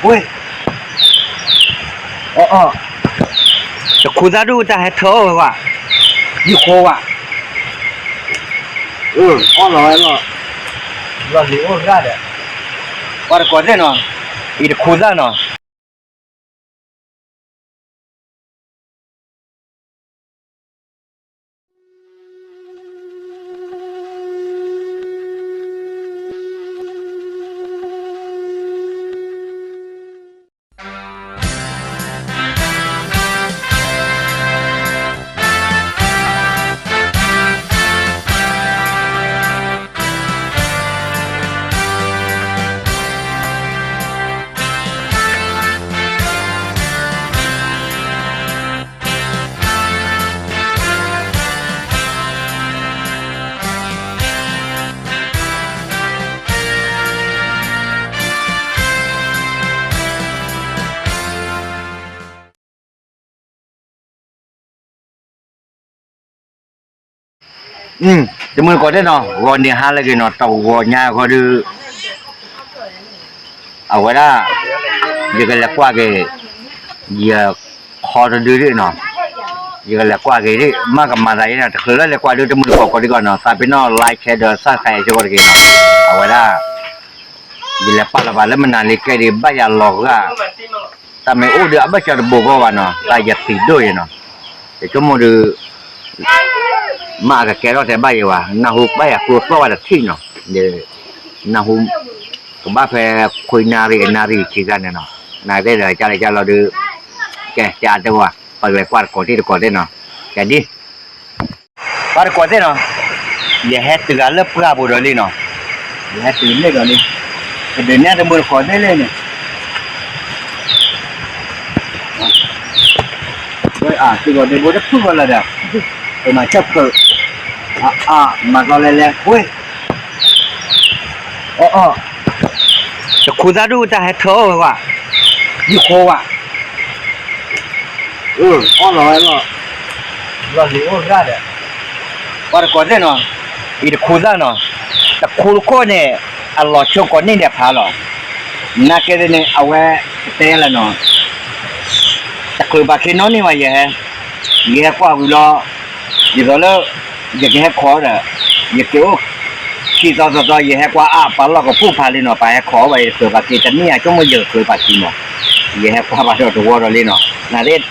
ဝ့ၢ်, အီၣ်အီၣ်, တခူသၣ်ဒူၣ်တၢ်ဟဲထၢအီၣ်ဝဲဝဲ, ယံာ်ဃိဝဲ, အၢ အီၣ်လီၤဝဲလီၤ, လီၤလံၤအိၣ်ဂၤဒီး, ပှၤတကိးသ့ၣ်နီၤ, အံၤတခူသၣ်နီၤ. တမုၢ်တကိးသ့ၣ်နီၤ, ဂီၤနံၤဟါလၢအဂ့ၤနီၤ, တဂီၤညါဃီဒုး အဝဲဒၣ် ယကလဲၤကွၢ်က့ၤ ယခီတဒုဒၣ်နီၤ, ယကလဲၤကွၢ်က့ၤဒၣ် မ့ၢ်ကမၤသးဒ်န့ၣ် တချုးလၢလဲၤကွၢ်ဒုး တမုၢ်တကိးကိးဒံကီးနီၤ, သးပ့ၤနီၣ် like share ဒီး subscribe စ့ၢ်ကီးတက့ၢ်နီၤ, အဝဲဒၣ် ယလဲၤပာ်လီၤပာ်လၢမနၤလံကဲဒံး ဘၣ်ယၤလီၤဂာ် တၢ်မ့ၢ်အိၣ်ဒီးအဘၢၣ်စၢၤတဘိဃီဘၣ်နီၤ, တၢ်ယပျံၤဒိၣ်ယဲနီၤ, ယဆိကမိၣ်ဒီး မ့ၢ်အကကဲထီၣ်တဲဘၣ်ယဲဘၣ်, နၢ်ဟူဘၣ်ယၤကျိသီၣ်ဝဲတထံၣ်နီၤ, နၢ်ဟူ ကဘၣ်ဖဲခွံနၣ်ရံၣ် နၣ်ရံၣ်ဆံဂၤန့ၣ်နီၤ, နသ့ၣ်ဒီးကလဲၤကလီၤဒုး, ကဲတဲအါတဲဝဲ, ပကလဲၤကွၢ်တကိးသ့ၣ်တကိးသ့ၣ်နီၤ, ကဲဒ် ပှၤတကိးသ့ၣ်နီၤ, ယဟဲတုၤဂၤလၢပှၢ်ပူၤဒီးလံနီၤ, ယဟဲတုၤလၢဒီးလံ, ကဒုးနဲၣ်တမုၢ်တကိးသ့ၣ်လံန့ၣ်, ဝဲအါ သုဂီၤဒ့ဘိတဖုၣ်ဂီၤလၢာ်ဒီး, ပမၤဆၢဖုး, အါ မၤကီလဲၤလဲၤ ဝ့ၢ်, အီၣ်အီၣ်, တခူသၣ်ဒူၣ်တၢ်ဟဲထၢအီၣ်ဝဲဝဲ, ယံာ်ဃိဝဲ အၢ အီၣ်လီၤဝဲလီၤ, လီၤလံၤအိၣ်ဂၤဒီး, ပှၤတကိးသ့ၣ်နီၤ, အံၤတခူသၣ်နီၤ, တခူတခိၣ်န့ၣ် အလီၤဆိကိးန့ၢ်ဒံးဖးလီၤ, နာ်ကဲသ့ၣ်န့ၣ် အဝဲကတဲလၢနီၤ, တချုးပာ်ခ့နီၣ်န့ၢ်ဘၣ်ယဟဲ, ယဟဲကွၢ်ဝံၤလီၤ, ဒ်သိးလၢ ယကဟဲခိးဒီး, ယက့ၤအိၣ် ခံသီသီသီ ယဟဲကွၢ်အါ ပာ်လီၢ်ကပူၤဖးလံနီၤ, ပာ်ဟဲခိးဘၣ် ယတချုးပာ်ခ့တန့ၢ် အဆိကမိၣ်ယကချုးပာ်ခ့မး, ယဟဲကွၢ်ဘၣ်ဒီးတဝီဒီးလံနီၤ, နာ်သ့ၣ်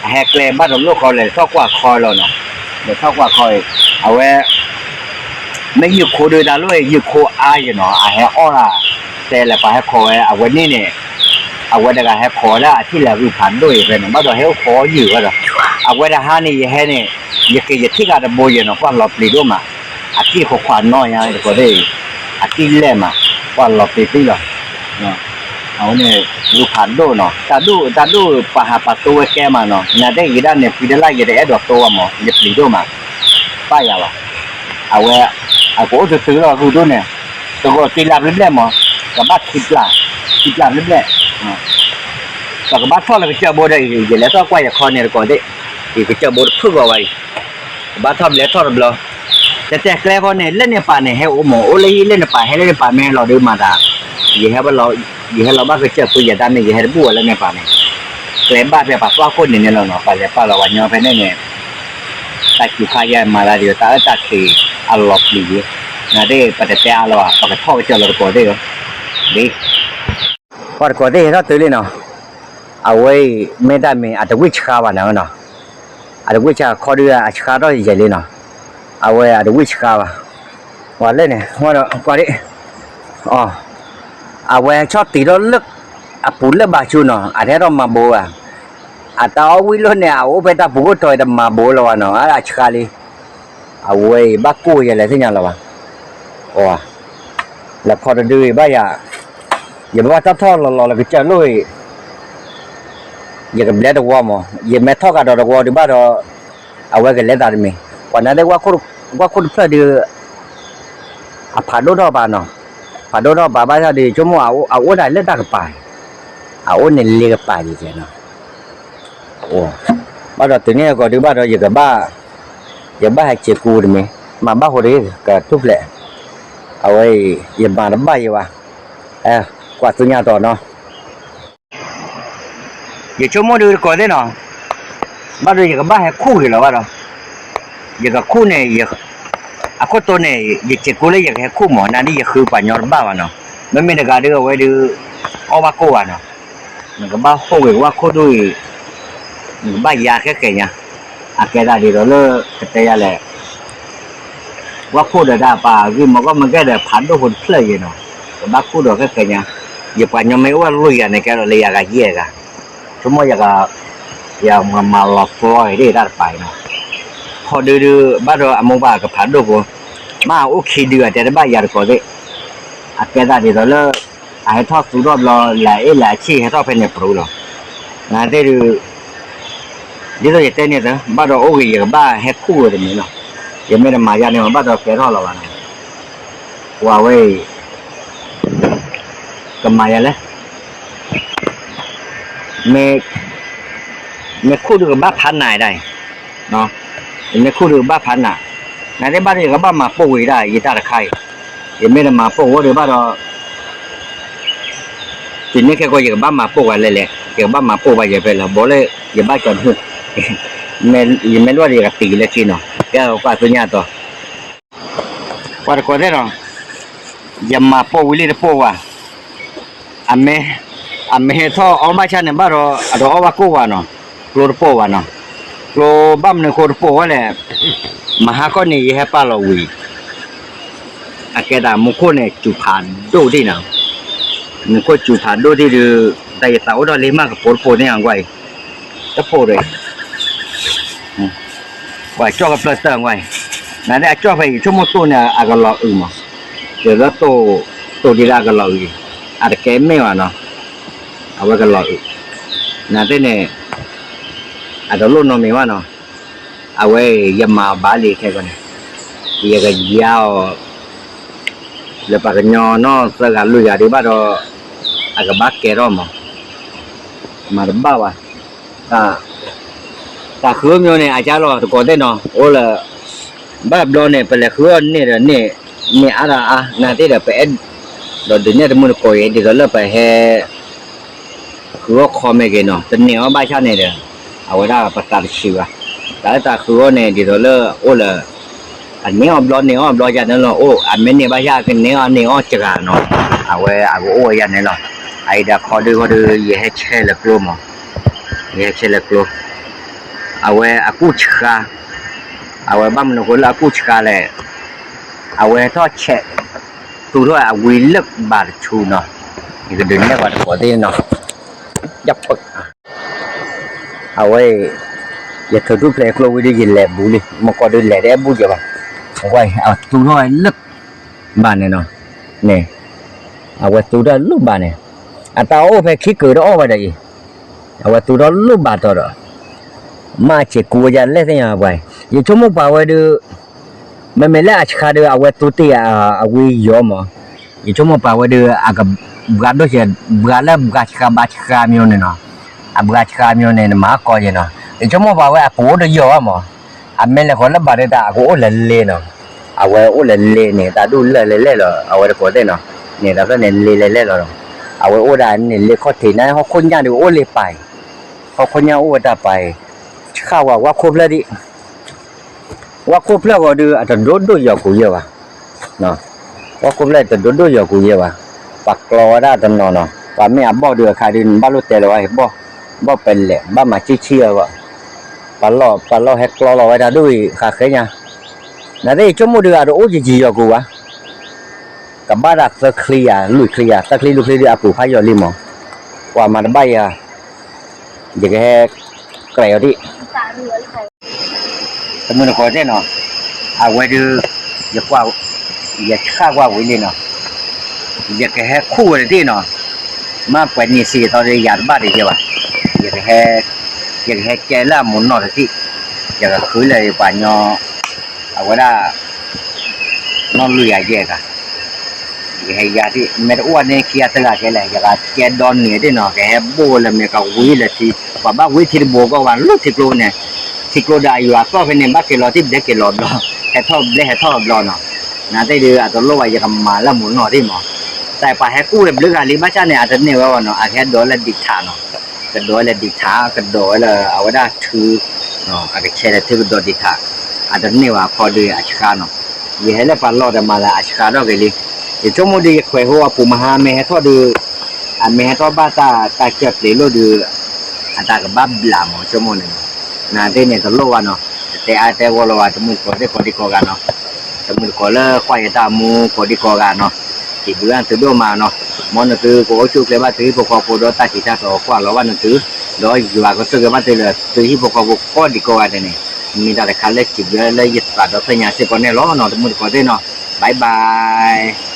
အဟဲကျဲဘၣ်တလိၣ်ဃီလဲၤထီၣ်ကွၢ်ခီလီၤနီၤ, လဲၤထီၣ်ကွၢ်ခီအံၤ, အဝဲ မ့ၢ်ယုၢ်ခိဒုးတၢ်လိၣ်အံၤ ယုၢ်ခိအါယဲနီၤ, အဟဲအီၣ်ဒၣ်, တဲလဲၤပာ်ဟဲခိးဝဲ အဝဲန့ၣ်န့ၣ်, အဝဲတဂၤဟဲခိးဝဲဒၣ်အထံၣ်လဲၤဂုၢ်ဖးဒိၣ်အံၤဖဲန့ၣ် ဘၣ်ဒီးဟဲအိၣ်ခိးယုၢ်ဝဲဒီး, အဝဲတဟါန့ၣ် ယဟဲန့ၣ်, ယက့ၤယထံၣ်ဃာ်တဘိယဲနီၤ, ကွၢ်လီၤပျံၤဒိၣ်မး, အကံၢ်ခိးခွးနီၣ်ယါတကိးသ့ၣ်အံၤ, အကံၢ်လဲၢ်မး, ကွၢ်လီၤပျံၤသံလီၤ အဝဲန့ၣ် ဂုၢ်ဖးဒိၣ်နီၤ, တၢ်ဒိၣ်တၢ်ဒိၣ်ပာ်ဟးပာ်သိဝဲကဲမးနီၤ, နာ်သ့ၣ်ဂ့ၤဒၣ်န့ၣ် ဖံတလၢ်ယတအဲၣ်ဒိးသိဝဲမး ယပျံၤဒိၣ်မး, ပၢ်ယၤလီၤ, အဝဲ အကအိၣ်သုသုလီၤဂုၢ်ဒိၣ်န့ၣ်, တဂီၤတံလၢ်ဘျဲၣ်ဘျဲၣ်မး, ကဘၣ်ခံပျၢ်, ခံပျၢ်ဘျဲၣ်ဘျဲၣ် ပကဘၣ်ထီၣ်လၢကစၢၢ်ဘိဒီးအံၤ ယလဲၤထီၣ်ကွၢ်ယခီန့ၣ်တကိးသ့ၣ်, ယကစၢၢ်ဘိတဖုၣ်ဂီၤဝဲအံၤ, ကဘၣ်ထီၣ်ဘျဲထီၣ်တဘျီ, တဲတဲကျဲဃီန့ၣ် လၢန့ၣ်ပာ်န့ၣ် ဟဲအိၣ်မး အိၣ်လၢဟံၣ်လၢန့ၣ်ပာ် ဟဲလၢန့ၣ်ပာ်မ့ၢ်လီၤဒုးမၤတၢ်, ယဟဲလီၤဘၣ်ကစၢၢ်ဖုယတၢ်န့ၣ် ယဟဲတဘူၣ်ဝဲလၢန့ၣ်ပာ်န့ၣ်, ကျဲဘၣ်ဖဲပှၤသွၣ်ခိၣ်န့ၣ်န့ၣ်လီၤနီၤ, ပှၤလဲၤပာ်လီၤပှၤညီဖဲန့ၣ်န့ၣ် တၢ်စူၤခါယဲမၤသးဒ်တၢ်အၢတၢ်သီအလီၤပျံၤယဲ, နာ်သ့ၣ်ပတတဲအါလီၤဘၣ် ပကထီၣ်ကစၢၢ်လီၤတကိးသ့ၣ်ဧၢ, ဒ် ပှၤတကိးသ့ၣ်ဟဲထီၣ်တုၤလံနီၤ, အဝဲအံၤ မ့ၢ်တၢ်မ့ၢ်အတဝံၣ်ဆှါဘၣ်နၤနီၤ, အတဝံၣ်ဆှါခီဒုးအဆှါထီၣ်ယဲလံနီၤ, အဝဲအတဝံၣ်ဆှါဘၣ်, ပှၤလၢန့ၣ် ကွၢ်ဒ် အဝဲဆီၣ်တံၢ်ထီၣ်လၢ အပူၤလၢဘၣ်ဆူနီၤ အတဟဲထီၣ်မၤဘိဘၣ်, အတၢ်အီၣ်ဝံၣ်လိၣ်န့ၣ် အအိၣ်ဖဲတၢ်ပူၤခိၣ်ထီၣ်အံၤတမၤဘိလၢၤဘၣ်နီၤ အဆှါလံ, အဝဲအံၤဘၣ်ကိၢ်ယဲလဲၣ်သ့ၣ်ညါလၢၤဘၣ်, လဲၤခီတဒုအံၤဘၣ်ယၤ, ယဘၣ်ဘၣ်ထီၣ်ထီၣ်လီၤလီၤလၢကစၢၢ်လိၣ်အံၤ ယကဘျဲတဝီမး ယမ့ၢ်ထီၣ်ကဒီးတဝီဒုးဘၣ်ဒီး အဝဲကလဲၤသးတမံၤ, ပှၤနာ်သ့ၣ် ကွၢ်ခိၣ်တဖျၢၣ်ဒုး အဖးဒိၣ်ထီၣ်ပာ်နီၤ, ဖးဒိၣ်ထီၣ်ပာ်ဘၣ်ဆၣ်ဒီး ဆိကမိၣ်အအိၣ်ဒၣ်လၢတၢ်ကပၤ, အအိၣ်န့ၣ်လ့ကပၤယဲနီၤ, ဘၣ်ဒီးတုၤန့ၣ်အဂီၢ်ဒုးဘၣ်ဒီး ယကဘၣ် ယဘၣ်ဟဲစ့ၢ်ကီးတမံၤ, မၤဘၣ်ဃိတဂ့ၤ ကထူၣ်ဖျဲး, အဝဲအံၤ ယမၤတဘၣ်ယဲဘၣ်, ကွၢ်သူညါတီၤနီၤ ယဆိကမိၣ်ဒုးတကိးသ့ၣ်နီၤ, ဘၣ်ဒီးယကဘၣ်ဟဲခူၣ်ဂ့ၤလီၤဘၣ်ဒီး, ယကခူၣ်န့ၣ်, အခိၣ်တီန့ၣ် ယစံးကိးလၢယကဟဲခူၣ်မး နဒ်ယဃုပှၤညီတဘၣ်ဘၣ်နီၤ, မ့မ့ၢ်တဂၤဒုးအဝဲဒုး အီၣ်ဘၣ်ကိၢ်ဘၣ်နီၤ, နကဘၣ်ဟီၣ်ဂ့ၤဝၣ်ခိၣ်ဒိၣ်အံၤ, နကဘၣ်ယါခဲကဲညါ, အကဲသးဒ်သိးလၢ ကတဲယၤလဲၣ် ဝၣ်ခိၣ်ဒီးတၢ်ပာ်ဂံၢ်မီၢ်ကီၢ်မ့ၢ်ကဲဒီးဖးဒိၣ်ဖိတဖျၢၣ်ယဲနီၤ, ကဘၣ်ခူၣ်ဒီးခဲကဲညါ, ယပှၤညီမ့ၢ်အိၣ်ဝဲလွံၢ်ဂၤန့ၣ် ကဲဒီးလၢယၤဂၤယဲၢ်ဂၤ, ဆိကမိၣ်ယၤ, ယမၤလီၤပျီအံၤဒ်တၢ်တပာ်အံၤနီၤ, ဖီဒုဒု ဘၣ်ဒီးအမိၢ်ပၢ်ကဖးဒိၣ်ဖိ, မ့ၢ်အအိၣ်ခံဒုအတဲတဘၣ်ယၤတကိးသ့ၣ်, အကဲသးဒ်သိးလၢ အဟဲထီၣ်သူထီၣ်ဘျီ လၢအ့ၣ်လၢအဆံၣ်ဟဲထီၣ်ဖဲန့ၣ်ပရူလီၤ, နသ့ၣ်ဒုး ဒ်သိးယတဲန့ၣ်သၢ ဘၣ်ဒီးအိၣ်ဂ့ၤယကဘၣ်ဟဲခူၣ်ဝဲတမံၤနီၤ, ယမ့ၢ်တမၤယၤန့ၣ် ဘၣ်ဒီးကဲထီၣ်လီၤဘၣ်နီၤ, ပှၤဝဲအံၤ ကမၤယၤလဲၣ်, မ့ၢ်ခူၣ်ဒုးကဘၣ်ဖးနးဒၣ်အံၤ, မ့ၢ်ခူၣ်ဒုးကဘၣ်ဖးနး, နသ့ၣ်ဘၣ်ဒီးယကဘၣ်မၤပိာ်ဝံၤဒၣ်ယတၢ်တခါအံၤ, ယမ့ၢ်တမၤပိာ်ဝံၤဒုးဘၣ်ဒီး တုၤန့ၣ်ခဲကိး ယကဘၣ်မၤပိာ်ဝဲလဲၣ်လဲၣ်, ယကဘၣ်မၤပိာ်ဘၣ်ယဲဖဲလဲၣ်, ဘီလၢယဘၣ်ကၠီၤမုၢ်, ယမ့ၢ်လိၣ်ဒီးယကတံၤလၢခံနီၤ, ကဲကွၢ်သ့ၣ်ညါတီၤ, ပှၤတကိးသ့ၣ်နီၤ, ယမၤပိာ်ဝံၤလံတပိာ်ဘၣ်, အမ့ၢ်ဟဲထီၣ်အီၣ်ဘၣ်ဆၣ်န့ၣ်ဘၣ်ဒီး အတအီၣ်ဘၣ်ကိၢ်ဘၣ်နီၤ, ကျိတပိာ်ဘၣ်နီၤ, ကျိဘၣ်မနုၤဃိတပိာ်ဝဲလဲၣ်, မဟါခီန့ၣ် ယဟဲပာ်လီၤဝံၤ အကဲသးမူခိၣ်န့ၣ် စူၤဖးဒိၣ်ဒံးနီၤ, မူခိၣ်စူၤဖးဒိၣ်ဒံးဒုး တၢ်ယသးအိၣ်ထီၣ်လံမးကပိာ်တပိာ်န့ၣ်အကွၢ်အံၤ, တပိာ်ဒီး ပှၤကၠီၣ်ကဖျၢၣ်တၢ်ကွၢ်အံၤ, နသ့ၣ်အကၠီၣ်ဖဲအံၤ ဆိကမိၣ်တိၢ်န့ၣ် အကလီၤအုးမး, ဒ်သိးတိၢ်ဒံးဒၣ်အကလီၤအုး, အတကဲမ့ၢ်ဘၣ်နီၤ, အဝဲကလီၤအုး, နသ့ၣ်န့ၣ် အတလိၣ်နီတမံၤဘၣ်နီၤ, အဝဲအံၤ ယမၤအီၤဘၣ်လံခဲကိးန့ၣ်, ယကယါအီၤ လၢပှၤကညီနီၢ်သၢဂၤလွံၢ်ဂၤဒုးဘၣ်ဒီး အကဘၣ်ကဲထီၣ်မး, မၤတဘၣ်ဘၣ်, တၢ်ဃုအီၣ်မ့ၢ်န့ၣ် အကါလီၤတကိးသ့ၣ်နီၤ အိၣ်လၢ ဘၣ်ဘျီန့ၣ် ပလဲၤဃုအီၣ်န့ၢ်ဒီးန့ၢ်, န့ၢ်အါဒီးအါ နသ့ၣ်ဒီး ပအဲၣ်ဒိးဒုးနဲၣ်တမုၢ်တကိးအံၤ ဒ်သိးလၢပဟဲ ဃုအီၣ်ခီမ့ၢ်ဂ့ၤနီၤ တန့ၢ်အီၣ်ဘၣ်ဆၣ်န့ၣ်ဒီး အဝဲဒၣ်ပသးတဆံးဘၣ်, တၢ်လၢတၢ်ဃုအီၣ်န့ၣ် ဒ်သိးလၢအိၣ်လၢ အန့ၢ်အီၣ်ဘျီန့ၢ်အီၣ်ဘျီယၤန့ၣ်လီၤ, အိၣ်အမ့ၢ်န့ၢ်ဘၣ်ဆၣ် ကန့ၢ်အီၣ်န့ၢ်အီၣ်စှၤနီၤ, အဝဲအကအိၣ်ဝဲယၤန့ၣ်လီၤ, အအံၤဒီးခီဒုခီဒု ယဟဲဆဲးလၢကျိမး, ယဟဲဆဲးလၢကျိ, အဝဲအကူၣ်ဆှါ, အဝဲဘၣ်မနုၤဃိလၢအကူၣ်ဆှါလဲၣ်, အဝဲထီၣ်ဆဲး သူထီၣ်အဝံလၢဘၣ်တဆူနီၤ, ယကဒုးနဲၣ်ပှၤတကိးသ့ၣ်နီၤ, အဝဲ ယထုးထူၣ်ဖျဲးကျိဝံၤဒီး ယလဲၤဘူးလံ, မ့ၢ်ကီၢ်ဒုးလဲၤတအဲၣ်ဘူးယၤဘၣ်, အဝဲသူထီၣ်လၢဘၣ်န့ၣ်နီၤ, န့ၣ်, အဝဲသူထီၣ်လၢဘၣ်န့ၣ်, အတၢ်အိၣ်ဖဲခံကုာ်တအိၣ်ဝဲဒီးအံၤ, အဝဲသူထီၣ်လၢဘၣ်တီၤဒီး မ့ၢ်ဆံးကူဝဲယၤလဲၣ်သ့ၣ်ညါပှၤအံၤ, ယဆိကမိၣ်ပှၤဝဲဒုး, မ့မ့ၢ်လၢအဆှါဒုး အဝဲသူတ့ၢ်အဝံယီၤမး, ယဆိကမိၣ်ပှၤဝဲဒုး အကဘှါဒိၣ်ဆဲး, ဘှါလၢဘှါဆှါဘါဆှါမ့ၢ်န့ၣ်နီၤ, အဘှါဆှါမ့ၢ်န့ၣ် နမၤကီယဲနီၤ, ယဆိကမိၣ်ပှၤဝဲအပူၤအိၣ်တယီၤဘၣ်မး, အမဲာ်လဲၤဃီၤလၢဘၣ်ဒုးတၢ်အကအိၣ်လၢလ့နီၤ, အဝဲအိၣ်လၢလ့န့ၣ် တၢ်ဒူၣ်လၢလဲၤလဲၣ်လီၤ အဝဲတကိးသ့ၣ်နီၤ, န့ၣ်တၢ်ဖျၢၣ်န့ၣ်လ့လဲၤလဲၣ်လီၤ, အဝဲအိၣ်ဒၣ်န့ၣ်လ့ခီၣ်ထံးန့ၣ် ဟီၣ်ခိၣ်ညၣ်ဒုးအိၣ်လ့ပာ်အံၤ, ဟီၣ်ခိၣ်ညၣ်အိၣ်ဝဲတၢ်ပာ်အံၤ, ဆှၣ်ဝဲဝါခိၣ်ဖျၢၣ်ဒံး ဝဲခိၣ်ဖျၢၣ်ဂီၤဒုး အတဒိၣ်ဒိၣ်ယီၤကူၤယဲၢ်ဘၣ်, ဝဲခိၣ်ဖျၢၣ်တဒိၣ်ဒိၣ်ယီၤကူၤယဲၢ်ဘၣ်, ပှၤကျီဝဲဒၣ်တနီၤနီၤ, ပှၤမ့ၢ်အဘီၣ်ဒုးအခါဒုး နဘၣ်လိၣ်တဲလီၤဝဲ ဘီၣ်, ဘီၣ်ပဲလဲၣ် ဘၣ်မၤဆံၣ်ဆံၣ်အဂီၢ်, ပှၤလီၢ်ဟဲကျီလီၤဝဲတၢ်ဒိၣ်အံၤ ဃးဃဲညါ, နသ့ၣ်ဆိကမိၣ်ဒုး အတအိၣ်ယံာ်ယံာ်ယီၤကူၤဘၣ်, ကဘၣ်တၢ်သၢချံယၤ လွံၢ်ချံယၤ သၢချံလွံၢ်ချံဒုး အပူၤဖးယီၤလံမး, ပှၤမၤတဘၣ်ယၤ, ယကဟဲ ကြၢးအီၤဒံး တမုၢ်တကိးသ့ၣ်နီၤ, အဝဲဒုး ယကွၢ်, ယဆၣ်ကွၢ်ဝံၤလံနီၤ, ယကဟဲခူၣ်ဝဲတသ့ၣ်နီၤ, မ့ၢ်ပှဲၤနံၣ်ဆံးသီဒီးယၤတဘၣ်ဒံးယဲဘၣ်, ယကဟဲကဲလၢအမိၢ်နီၢ်တသ့ၣ်, ယကဃုလၢယပှၤညီ, အဝဲဒၣ် နီၢ်လွံၢ်ယၤယဲၢ်ဂၤ ယကဟဲယါသ့ၣ် မ့ၢ်တအိၣ်န့ၣ်ခံဂၤသၢဂၤကဲလဲၣ် ယကကဲဒီနံၤသ့ၣ်နီၤ ကဟဲဘိၣ်လၢမ့ၢ်ကဝံၤလၢထံ ပှၤဘၣ်ဝံၤထံတဘိကီၢ်ဘၣ် လၢထံကျိန့ၣ် ထံကျိဒီးအယွၤကီၢ်ဖဲန့ၣ် ဘၣ်က့ၤလီၤထံဘျဲက့ၤလီၤဘျီ ဟဲထီၣ်ဘျဲဟဲထီၣ်ဘျီနီၤ နသ့ၣ်ဒုး အတလိၣ်ဘၣ် ယကမၤလၢမိၢ်နီၢ်သ့ၣ်မး တၢ်ပှၤဟဲကူၣ်ဝဲဘျုးဂၤလံ ဘၣ်ဆၣ်န့ၣ် အတန့ၢ်ဝဲဘၣ်နီၤ အကဟဲဒိးလၢဒံးထးနီၤ က ကဒိးဝဲလၢဒံးထး ကဒိးဝဲလၢအဝဲဒၣ်ထု, အကဆဲးလၢထုကဒိးဒံးထး, အတန့ၢ်ဘၣ်အခီဒီးအဆှါနီၤ, ယဟဲလၢပှၤလီၢ်ဒီးမၤသးအဆှါထီၣ်က့ၤလံ, ယဆိကမိၣ်ဒီးယခွဲးဟိအပူၤမဟါမ့ၢ်ဟဲထီၣ်ဒီး, အမ့ၢ်ဟဲထီၣ်ဘၣ်တၢ်တၢ်ကၢၢ်ပျ့ၤလိၣ်ဒီး, အတၢ်ကဘၣ်ဘျးမး ဆိကမိၣ်န့ၣ်, နသ့ၣ်န့ၣ်တလိၣ်ဘၣ်နီၤ, တတဲအါတဲဂီၢ်လီၤဘၣ် တမုၢ်တကိးသ့ၣ်ကိးဒံကိးဂၤနီၤ, တမုၢ်တကိးလၢကွၢ်ယတၢ်မူကိးဒံကိးဂၤနီၤ, စံးဘျုးဘၣ်နသုဒိၣ်မးနီၤ, မ်နသုကအိၣ်ဆူၣ်အိၣ်ချ့ဘၣ်သုဟံၣ်ဖိဃီဖိဒီးတၢ်ထံးတၢ်တီၤကွၢ်လီၤဘၣ်နသု, ဒီးယွၤကဆိၣ်ဂ့ၤဘၣ်သုလၢသုဟံၣ်ဖိဃီဖိကိးဒံကိးဂၤဒဲးန့ၣ်, မ့ၢ်တၢ်တခါလၢစံးဘျုးလၢယသးဒီဖျၢၣ်ညါစ့ၢ်ကီးန့ၣ်လီၤနီၤ, တမုၢ်တကိးသ့ၣ်နီၤ, bye bye.